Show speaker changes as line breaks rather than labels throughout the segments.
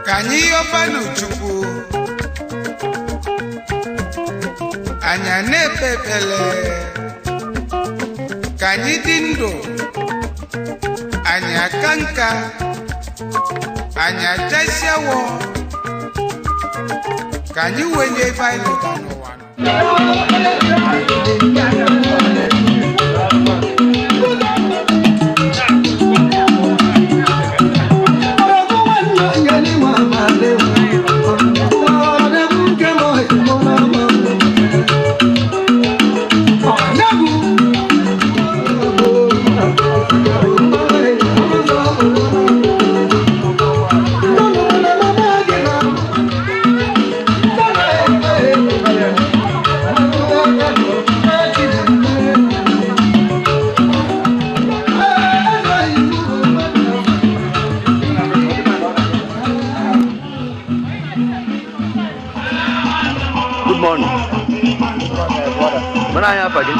Ka anyị yọbanụ Chukwu, anyị na-ekpe ekpele, ka anyị dị ndụ, anyị aka nka, anyị achasiawo, ka anyị wenye ife anyị lụta n'ụwa.
Good morning. Mana anyị afa gị?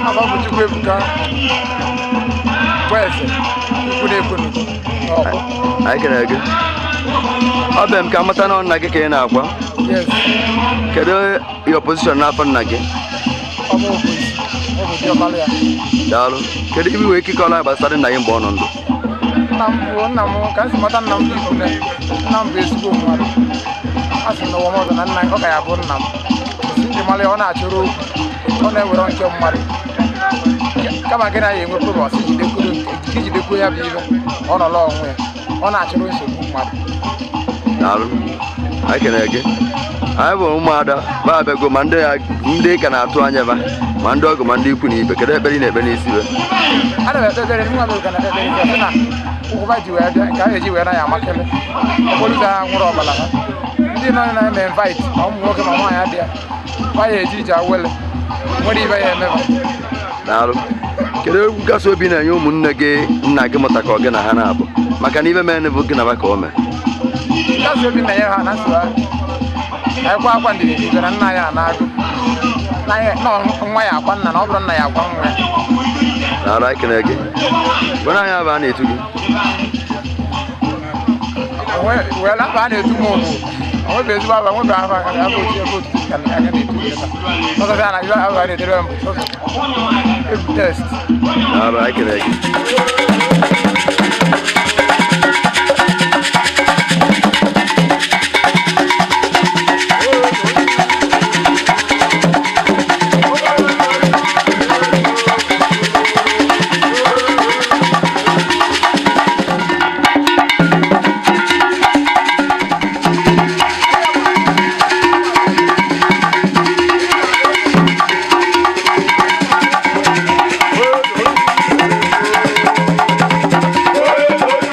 Afa bụ Chukwuebuka Kwese Ikwunekwunu n'Ọkpọ.
Anyị kelere gị. Ọ bụ m ka mata na nna gị ka ị na-akwa.
Yes.
Kedu your position n'afọ nna gị?
Ọ bụ okwuzi, ọ bụ diọkpara ya.
Daalụ. Kedu ibe iwe ikike ọla gbasara nna gị mgbe ọ nọ ndụ?
Nna m bụ nna m ka m si mata nna m bụ Ikwune. Nna m bụ ezigbo mmadụ. A sị na ụwa m ọzọ na nna ọ ka ya bụ nna m. Ndị mara ya, ọ na-achọrọ okwu, ọ na-ewere nke mmadụ. Kama gị na ya enwe problem, sị jidekwuo ya bụ ibe, ọ nọrọ onwe ya, ọ na-achọrọ nsogbu mmadụ.
Daalụ. Anyị kelere gị. Anyị bụ ụmụada ba abịago ma ndị ka na-atụ anya ba ma ndị ọgọ ma ndị ikwu na ibe. Kedu ekpere ị na-ekpe n'isi be?
Ana m ekpe ekpere nwa m ka na-ekpe ekpere sị na ụkwụba ji wee bịa nke a ga-eji wee na ya amakele okporo ụzọ ha nwụrụ ọbara ha. Ndị nọ na-eme invite ma ụmụ nwoke ma nwaanyị adịghị ba ya eji ije awele nwere ibe ya emeba.
Daalụ. Kedu egwu nkasi obi na-enye ụmụnne gị nna gị mụta ka ọ gị na ha na-abụ maka na ibe mere bụ gị na ba ka o mee?
Nkasi obi na-enye ha na nsogbu anyị kwa akwa ndidi ibe na nna ya na-agụ na nwa ya akwa nna na ọ bụrụ nna ya akwa nwa ya.
Daalụ, anyị kelere gị. Gwara anyị aba a na-etu gị.
Wee aba a na-etu m bụ onwebe ezigbo aba nwebe aba aba otu ebe otu ka aka na-etu gị taa. Ọzọ na ibe aba na-edere m bụ sọsọ ebu test.
Daalụ, anyị kelere gị.
Oh,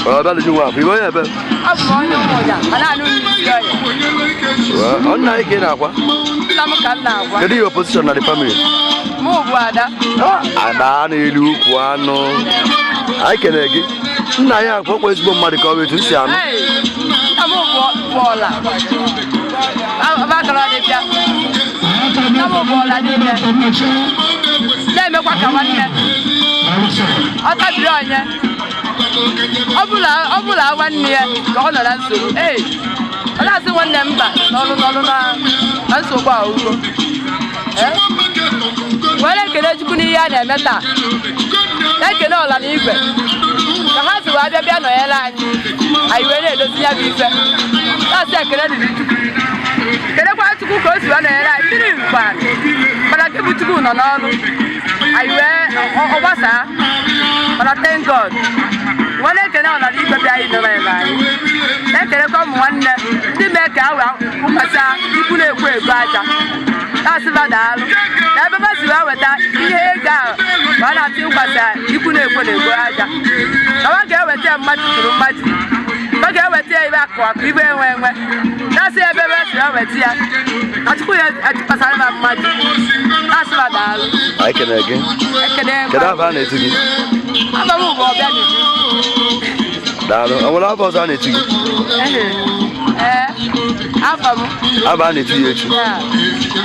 Ọbịanuju nwa afọ, ibe onye ebe?
Abụ m onye ụmụja, ma na-anụ n'isi ọya.
Ọ nna anyị ka ị na-akwa?
Nna m ka m na-agwa.
Kedu your position na the family?
Mụ bụ Ada.
Ada na-elu ukwu anụ. Anyị kelere gị. Nna ya akwa ọkwa ezigbo mmadụ ka ọ bụ etu m si anụ.
Ee, nna m bụ ọla. Abakara dị bịa. Nna m bụ ọla niile. Na-emekwa ka nwanne. Ọ tabiri onye. Ọ bụla nwanne ya ka ọ nọ na nsogbu. Ee, ọ na-asị nwanne m mba n'ọrụ n'ọrụ na nsogbu a ugbo. Were ekele Chukwu n'ihe a na-eme taa. Na-ekele ọla na igwe ka ha si wee bịa bịa nọnyere anyị, anyị wee na-edozi ya bụ ife. Na-asị ekele dịrị Chukwu. Kelekwa Chukwu ka o si wee nọnyere anyị. Mmiri rukwara mana nke bụ Chukwu nọ n'ọrụ anyị wee ọ gbasaa, mana thank God. Nwa na-ekele ọla na igwe bịa anyị nọnyere anyị. Na-ekelekwa ụmụ nwanne ndị mee ka a wee wụkwasịa ikwu na-ekwo ego aja. Na-asịba daalụ na ebe ba si wee weta ihe ego ahụ ma a na-atụ ịkwasa ikwu na-ekwo na-ego aja. Na ọ ga-eweta ya mmadụ tụrụ mmadụ, ọ ga-eweta ya ibe akụ akụ ibe enwe enwe. Na-asị ebe ebe si wee weta ya na Chukwu ya atụkwasara ma mmadụ. Na-asịba daalụ.
Anyị kelere gị.
Ekele.
Kedu afọ a na-etu gị?
Aba m bụ Ọbịanuju.
Daalụ. Ọ nwere afọ ọzọ a na-etu gị?
Ee, afọ m.
Afọ a na-etu ya echu?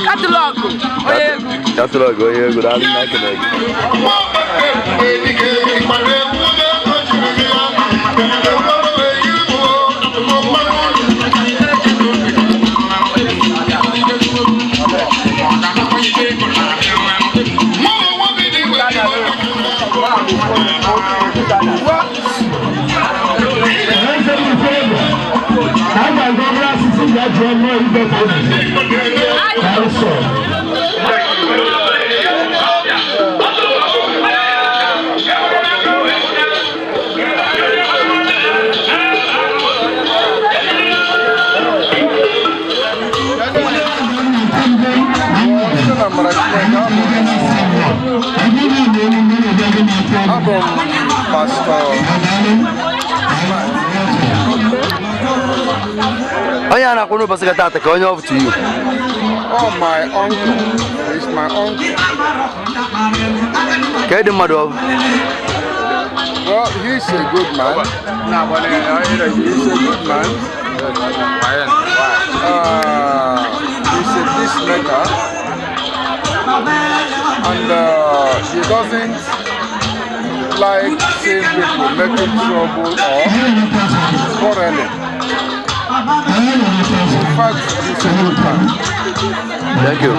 Katụlọgụ onye egwu.
Katụlọgụ onye egwu. Daalụ nna, ekele gị.
Abụ m Pastor.
Onye a na-akwụ n'ụbọchị ka taata ka onye ọ to you?
Oh, my uncle. He's my uncle.
Ka ịdị mmadụ ọ bụ?
Well, he's a good man. He's a good man. He's a peacemaker. And he doesn't like seeing people making trouble or quarreling. In fact, he's a good man.
Thank you.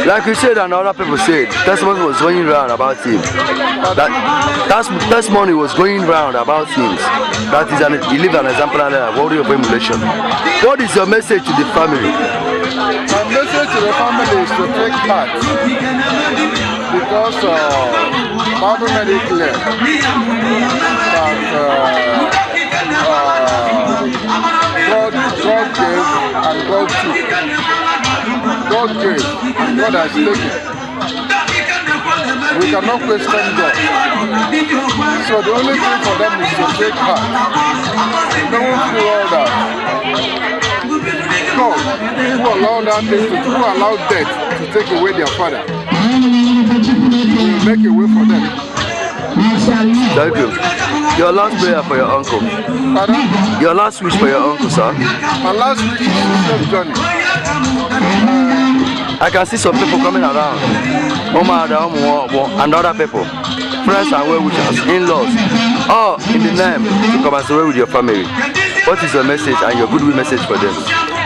Like you said and other people said, testimony was going round about him. That testimony was going round about him. That is he lived an exemplary life, worthy of emulation. What is your message to the family?
My message to the family is to take heart, because Bible made it clear that God gave and God took. God gave and God has taken. We cannot question God. So the only thing for them is to take heart, knowing through all that God, who allowed that thing to, who allowed death to take away their father, will make a way for them.
Thank you. Your last prayer for your uncle.
Pardon?
Your last wish for your uncle, sir.
My last wish is a safe journey.
I can see some people coming around. Omada, Omo, and other people. Friends and well-wishers, in-laws, all in the name to commiserate with your family. What is your message and your goodwill message for them?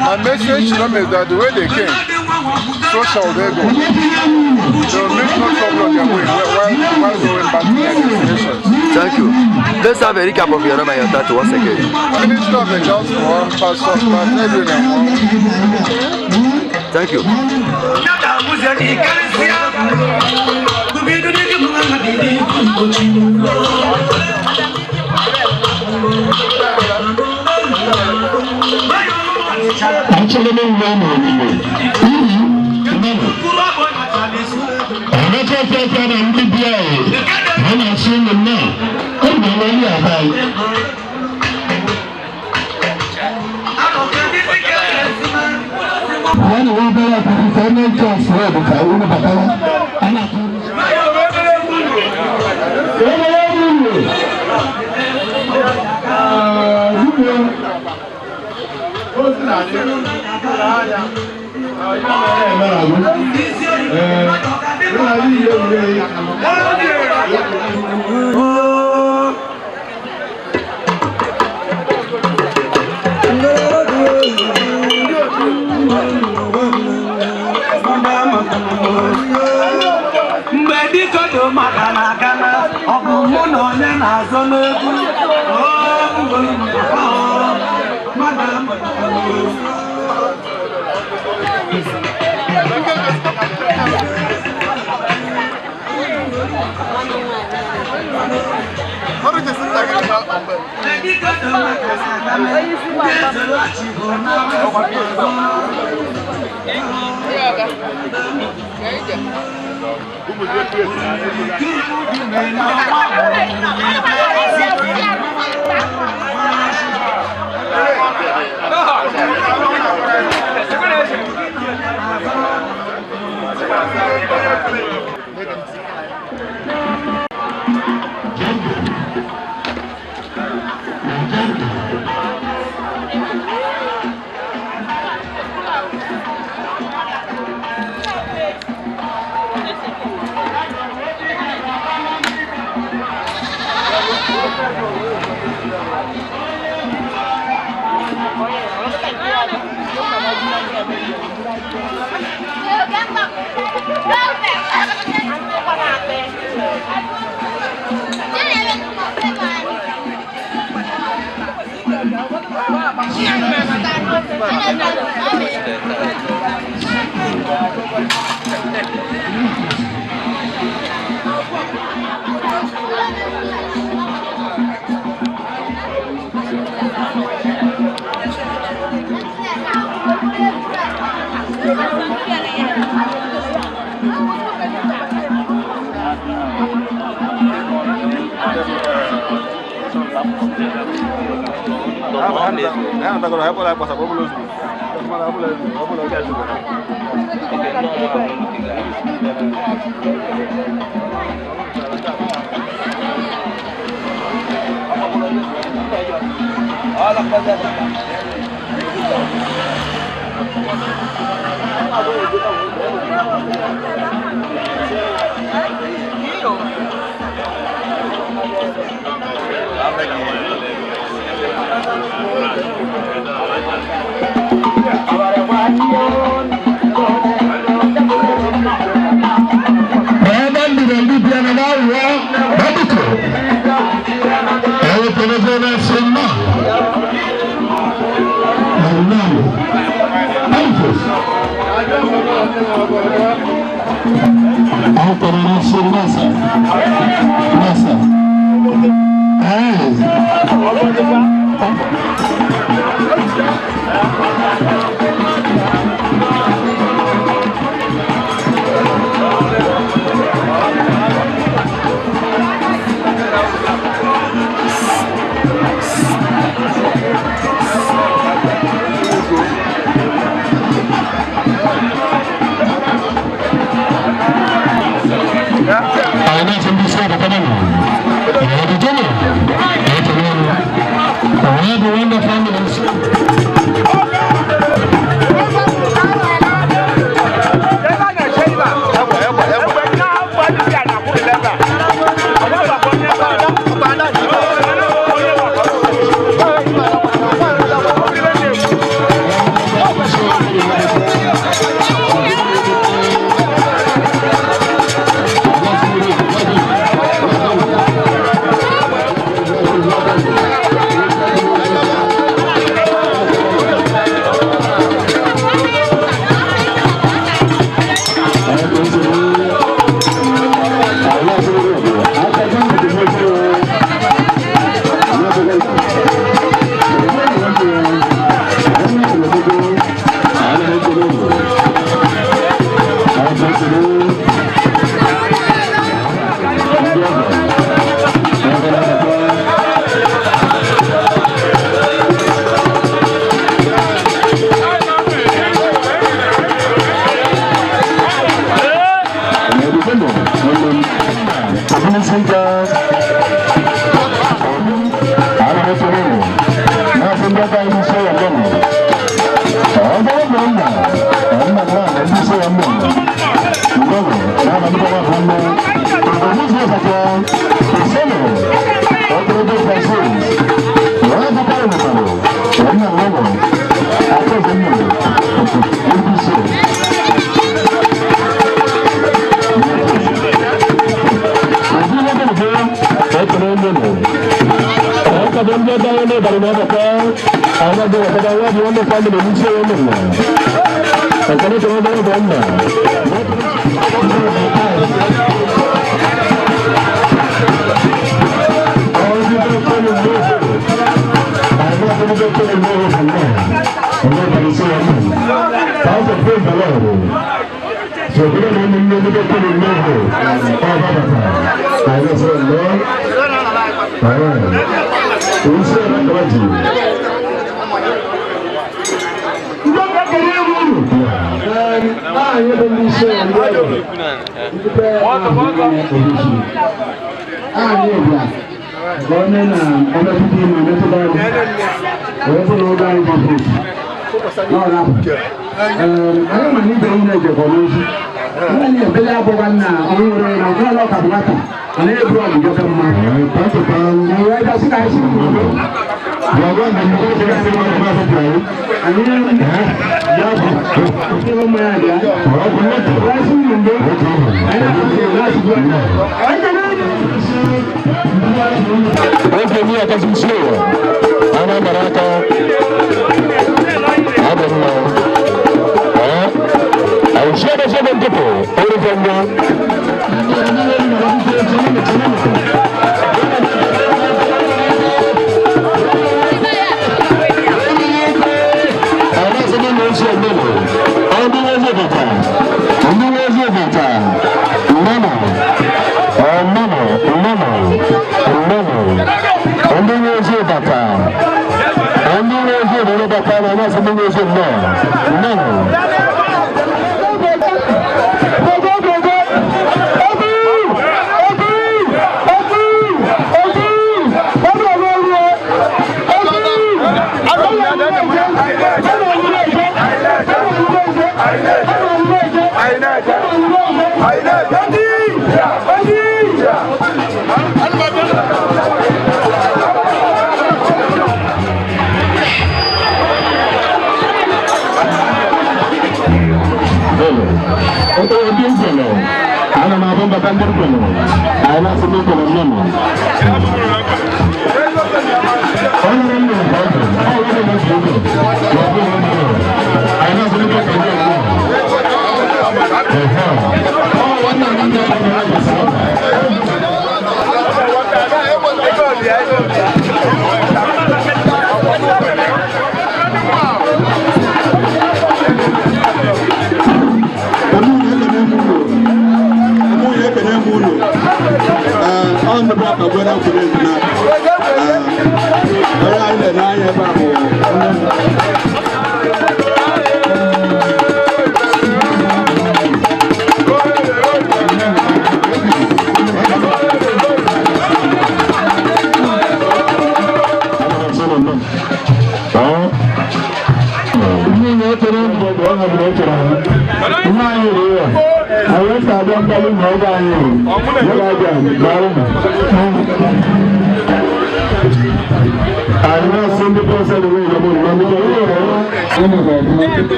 My message to them is that the way they came, so shall they go. They will make no trouble on their way while going back to their destinations.
Thank you. Let's have a recap of your name and your title once again.
Minister of the Gospel, Pastor Edwin.
Thank you.
N'aka ofe aka na ndị bi anyị, ha na-asị ụmụ nnọọ, ọ bụ na onye aba anyị. Wọ́n ní wọ́n bẹ̀rẹ̀ àkókò fẹ́ ní ìjọ fúrẹ́dì ká wọ́n bàtà wọn.
Mgbe dịkodo maka na aka na ọ bụ mụ na onye na-azọ n'egwu.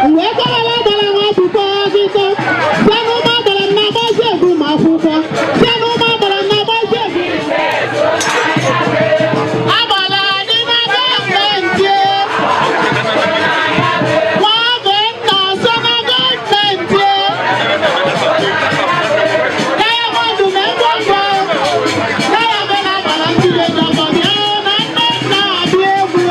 Mgbe kọwara dara nwa akwụkwọ ọzịzọ, site n'ụmụ agbara m na-agbazi egwu ma akwụkwọ, site n'ụmụ agbara m na-agbazi egwu. Agbala dị na gọọmenti, nwa bụ nna so na gọọmenti. Diamond na-egbu mbọ, diamond na-agbara ndị na-edobe ya na nne na-abịa egwu.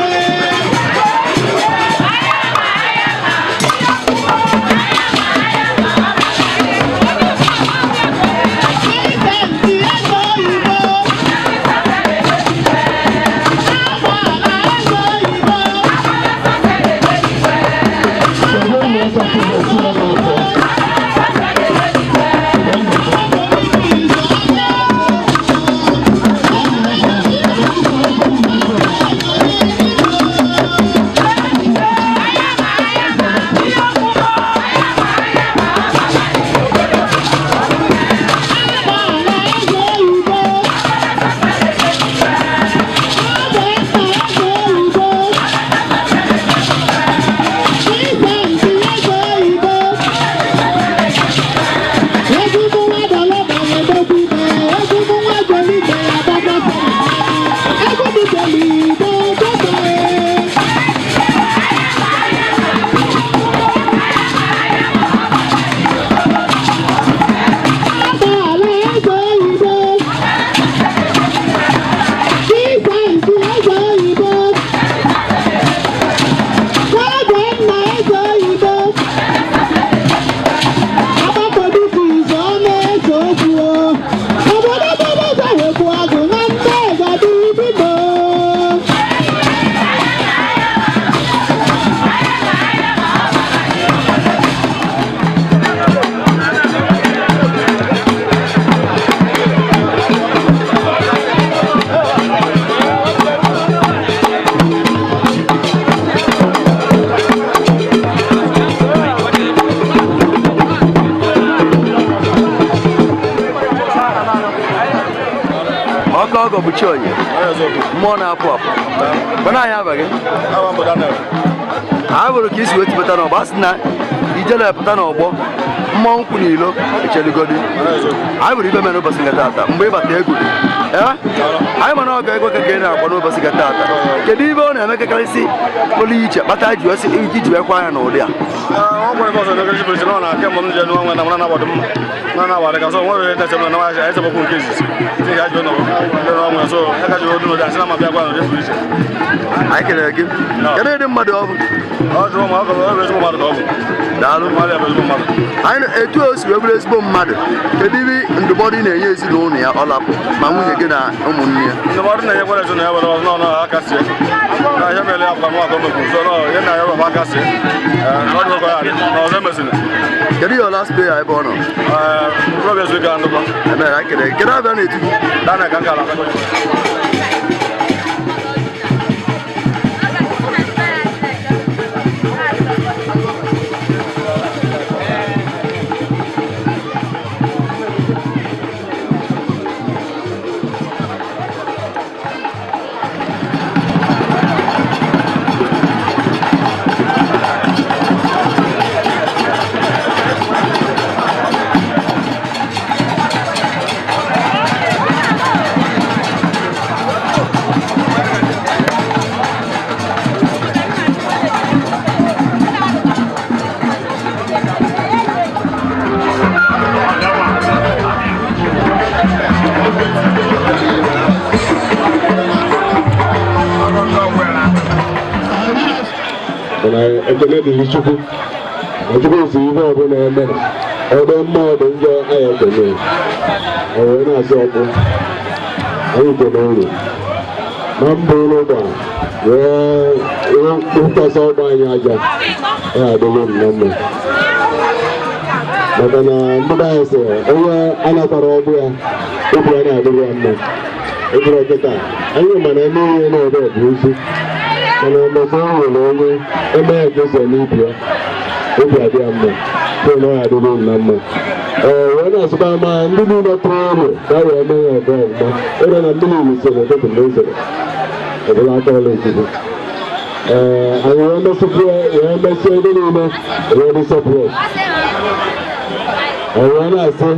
Ọkọ bụ chi onye mmụọ na-apụ apụ mana anyị abaghị a bụrụ ka isi wee tipụta n'ọgbọ a sị na ijele pụta n'ọgbọ mmụọ nkwụ na ilo echeligodi anyị bụrụ ibe mere n'ụbọchị nke taata mgbe ịbata egwu ee anyị mana ọgọ ego ka ị na-agba n'ụbọchị nke taata kedu ibe ọ na-eme kekarịsị pụrụ iche kpata iji ji wekwa anya n'ụdị a anyị kelere gị kedu ịdị mmadụ ọ bụ daalụ anyị etu o si wee bụrụ ezigbo mmadụ kedu ibe ndụmọdụ ị na-enye ezinụlọ ya ọ lapụ ma nwunye gị na ụmụnne ya
ndụmọdụ na-enyekwara ezinụlọ ya were ọzọ n'ọnụ aka sie na ihe mere ya bụkwa nwa mekwu so ihe na ya bụ aka sie na ọzọ emezina
kedu your last prayer ebe ọ nọ ebere anyị kelere gị kedu abịa na-etu gị
Daniel ka nkala.
Ekele dịrị Chukwu Chukwu si ihe ọbụla eme ọdọ mma ọdụ njọ anyị ekele o wee na-asị ọkpụ anyị kene uru na mbụ ụlọ wee wụkwasị ọgbọ anyị aja ya adịghị m na mma maka na ndị be anyị sị onye anatara ọgbụ ya obi ya na-adịghị ya mma eburu kịta anyị mana eme ihe na-ebe bụ ozu mana mmesị o nwere onye eme ya ka esi eme ibi ya obi adị ya mma na ọ adịghị m na mma ee wee na-asụkwa ma ndị niile tụrụ ọrụ ka wee mee ya ebe ọfụma ịre na ndị niile sere ụtụtụ mgbe esere ọbụla aka ọla ozugbo Anyị wee mesịkwa wee mesịa ebe niile wee dị separate. Anyị wee na-asị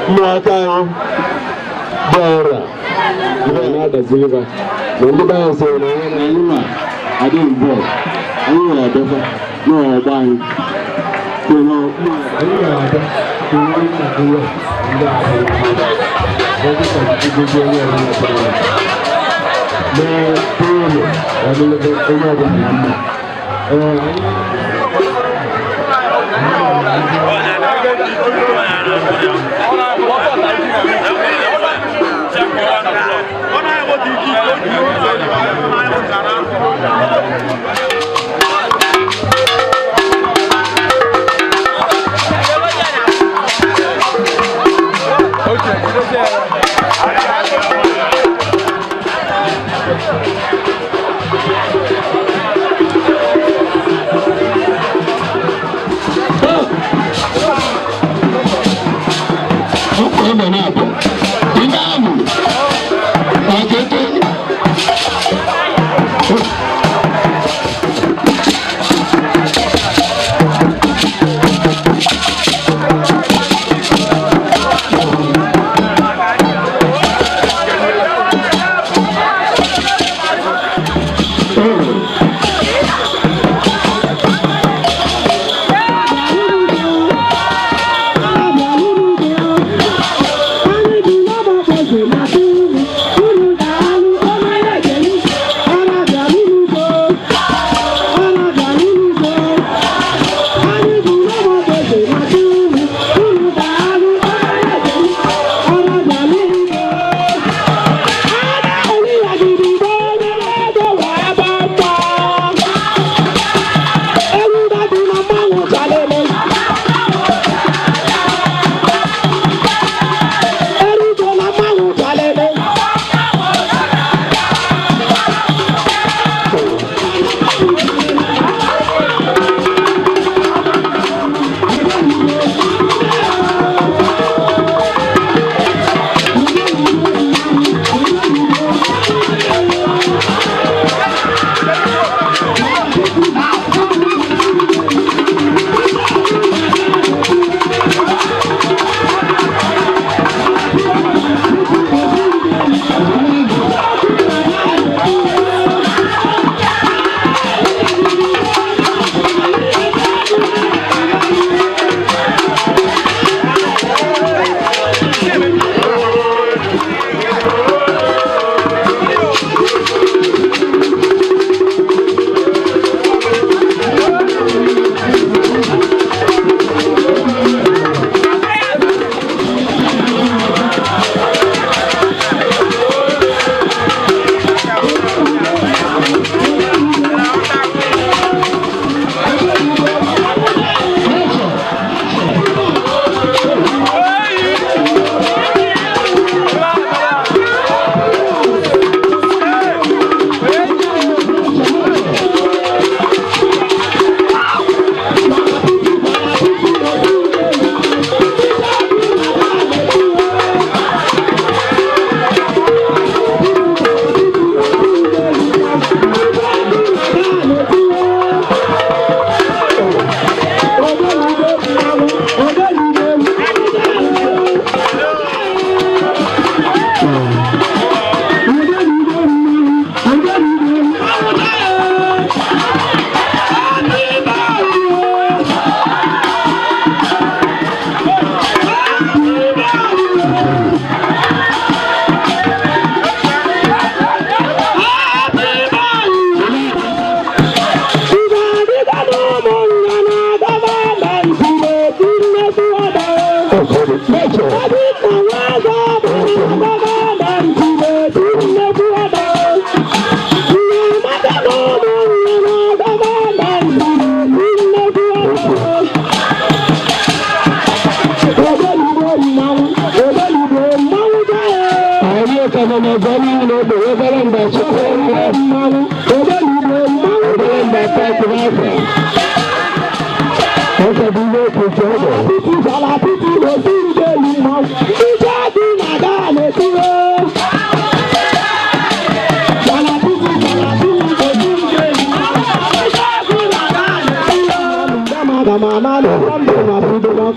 ụmụaka anyị dị ọra ibe na-adaziri ha na ndị be anyị sịrị na anyị ma adị mbụ anyị nwere abịakwa n'ọgbọ anyị. Anyị na-abịa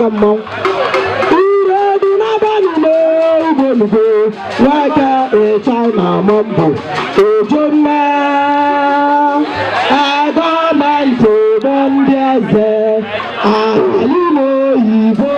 aka mmanwụ. Ire dị n'abalị n'ugbolugbo nweke China mọmbụ ojo mme gọọmenti ebe ndị eze anyị n'oyibo.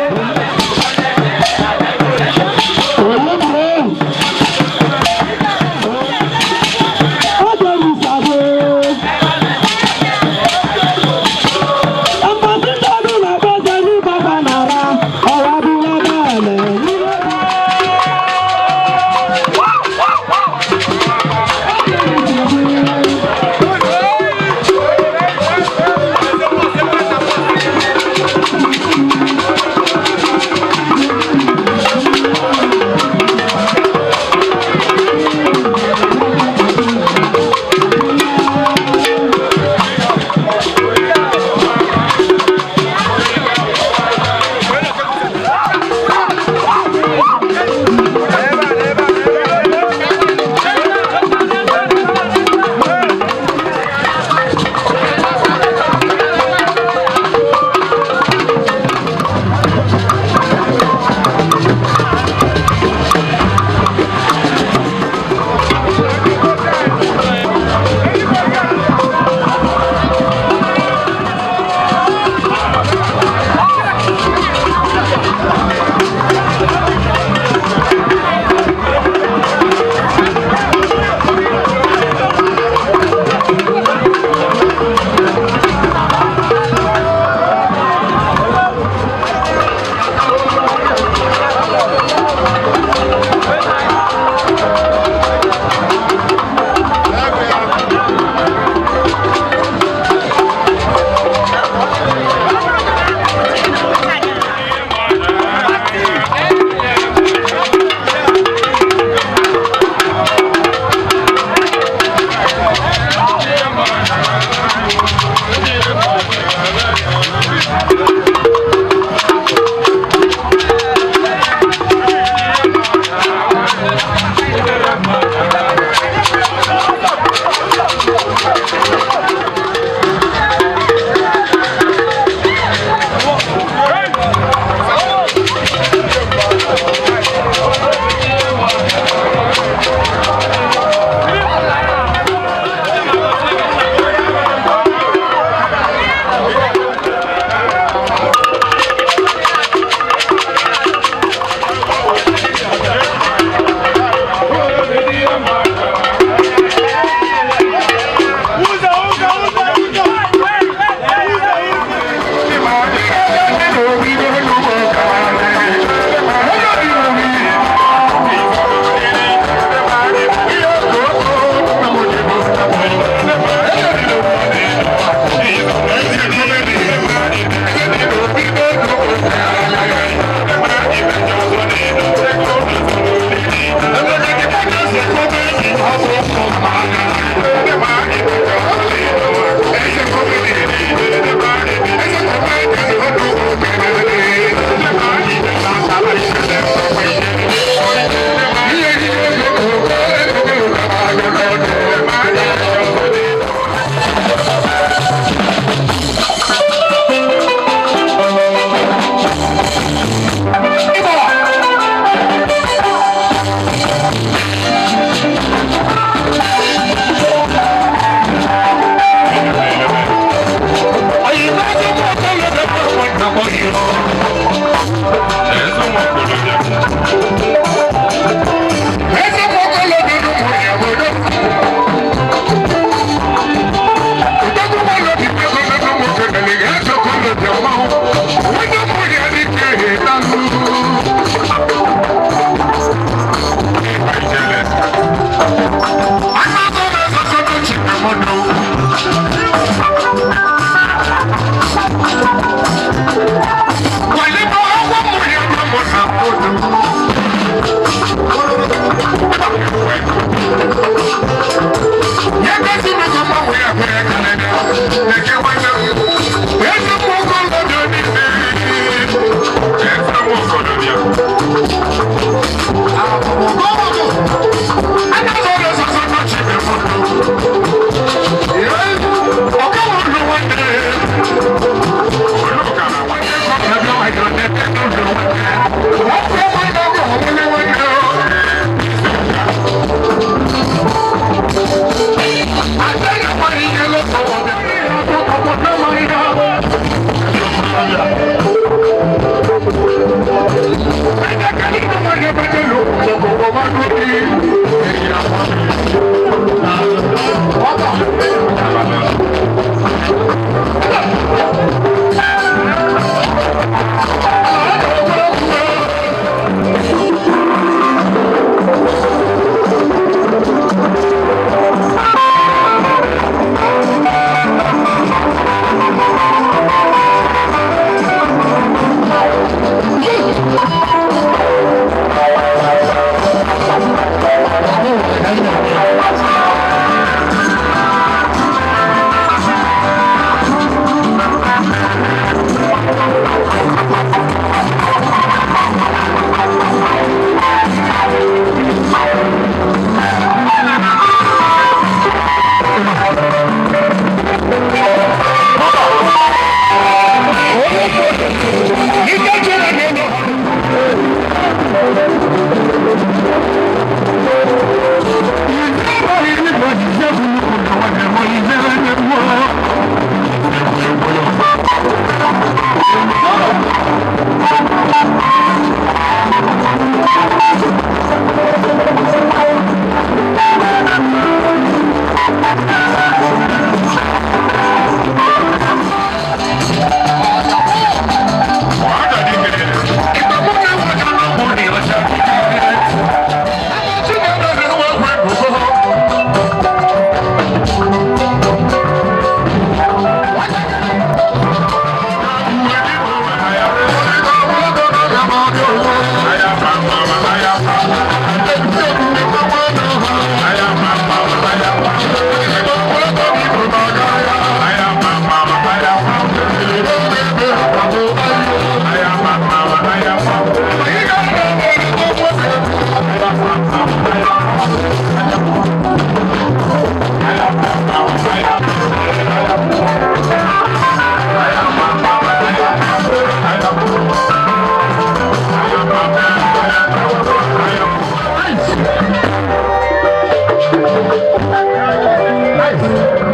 Nice.